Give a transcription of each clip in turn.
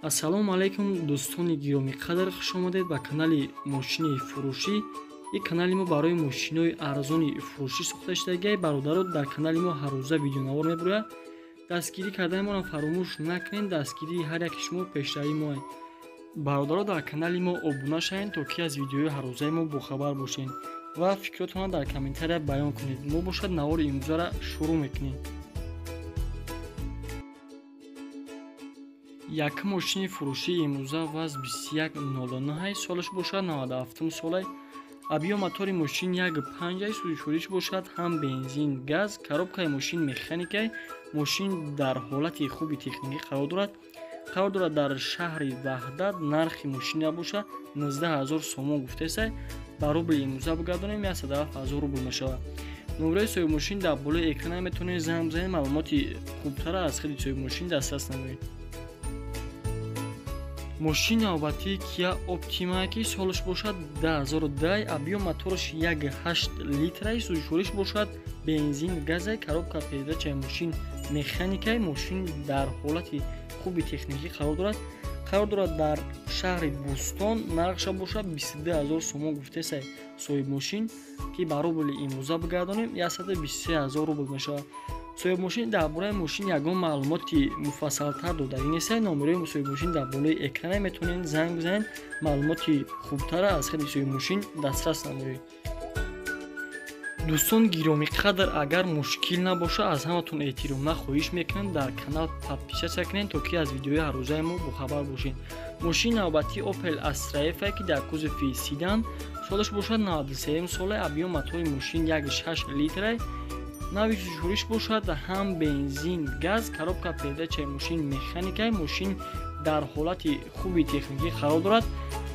Ассалому алайкум, дӯстони гиромиқадр, хуш омадед ба канали мошини фурӯшӣ. Ин канали мо барои мошинои арзони фурӯшӣ сохта шудагиай. Бародаро, дар канали мо ҳаррӯза видеонавор мебурояд. Дастгирӣ кардани моро фаромӯш накунед, дастгирии ҳар яки шумо пешравии моа. Бародаро, дар канали мо обуна шавед, то ки аз видеои ҳаррӯзаи мо бохабар бошед ва фикротонро дар комментария баён кунед. Мо бошад навори имрӯзаро шурӯъ мекунем. Якум мошини фурӯшии имрӯза ВАЗ 2109, солаш бошад 97 солай. Объём мотори мошин 1.5, сӯзишвориш бошад ҳам бензин, газ, коробкаи мошин механикай. Мошин дар ҳолати хуби техникӣ қарор дорад. Қарор дорад дар шаҳри Ваҳдат. Нархи мошина бошад 19 000 сомон гуфтесай. Ба рубли имрӯза бигардонем, 107 000 рубл мешавад. Номраи соҳибмошин дар болои экрана, метавонед занг бизанед, маълумоти хубтара аз худи соҳибмошин дастрас намоед. Мошини навбатии Kia Optima, ки солаш бошад 2010, объём мотораш 1.8 литраи, сӯзишвориш бошад бензин, газай, коробка передачаи мошин механикай. Мошин дар ҳолати хуби техникӣ қарор дорад. Қарор дорад дар шаҳри Бӯстон. Нархша бошад 22 000 сомон гуфтесай соҳибмошин, ки ба рубли имрӯза бигардонем, 123 000 рубл мешавад. Соҳибмошин дар бораи мошин ягон маълумоти муфассалтар додагӣ нестай. Номерои соҳибмошин дар болои экрана, метавонед занг бизанед, маълумоти хубтара аз худи соҳибмошин дастрас намоед. Дӯстон гиромиқадр, агар мушкил набошад, аз ҳаматон эҳтиромона хоҳиш мекунем, дар канал подписаться кунед, то ки аз видеои ҳаррӯзаи мо бохабар бошед. Мошини навбатии Opel Astra F, ки дар кузови седан, солаш бошад 93 сола, объём мотори мошин 1.6 литрай, нави сӯзишвориш бошад ҳам бензин, газ, коробка передачаи мошин механикай. Мошин дар ҳолати хуби техникӣ қарор дорад.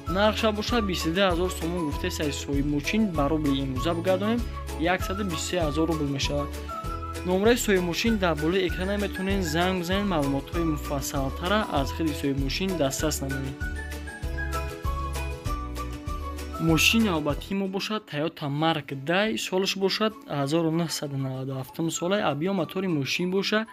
Нархша бошад 22 000 сомон гуфтесай соҳибмошин, ба рубли имрӯза бигардонем, 123 000 рубл мешавад. Номраи соҳибмошин дар болои экрана, метавонед занг бизанед, маълумотҳои муфассалтара аз худи соҳибмошин дастрас намоед. Мошини навбатии мо бошад Toyota Mark 10, солаш бошад 1997 солай, объём мотори мошин бошад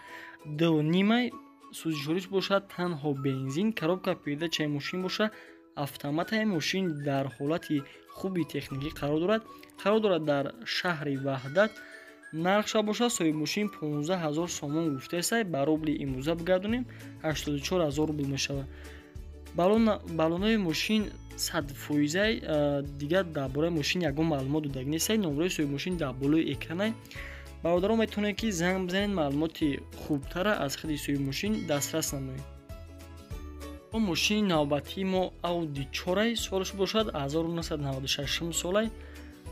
2.5, сӯзишвориш бошад танҳо бензин, коробка передачаи мошин бошад автоматаи. Мошин дар ҳолати хуби техникӣ қарор дорад. Қарор дорад дар шаҳри Ваҳдат. Нархша бошад соҳибмошин 15 000 сомон гуфтесай, ба рубли имрӯза бигардонем, 84 000 рубл мешавад. Баллонои мошин 100%-ай. Дигар дар бораи мошин ягон маълумот додагӣ нестай. Номраи соҳибмошин дар болои экранай. Бародарон, метавонед ки занг бизанед, маълумоти хубтара аз худи соҳибмошин дастрас намоед. Мошини навбатии мо Audi 4, солаш бошад 1996 солай,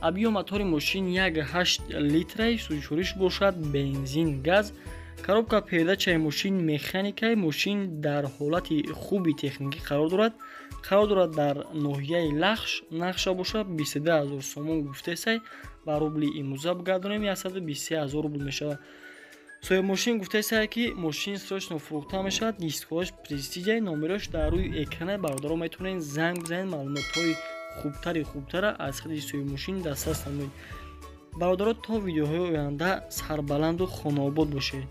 объём мотори мошин 1.8 литрай, сӯзишвориш бошад бензин, газ, коробка передачаи мошин механикай. Мошин дар ҳолати хуби техникӣ қарор дорад. Қарор дорад дар ноҳияи Лахш. Нархша бошад 22 000 сомон гуфтесай, ба рубли имрӯза бигардонем, 123 000 рубл мешавад. Соҳибмошин гуфтесай, ки мошин срочно фурӯхта мешавад, дискҳояш Престижай, номерош дар рӯи экрана. Бародаро, метавонед занг бизанед, маълумотҳои хубтари хубтара аз худи соҳибмошин дастрас намоед. Бародаро, то видеоҳои оянда сарбаланду хонаобод бошед.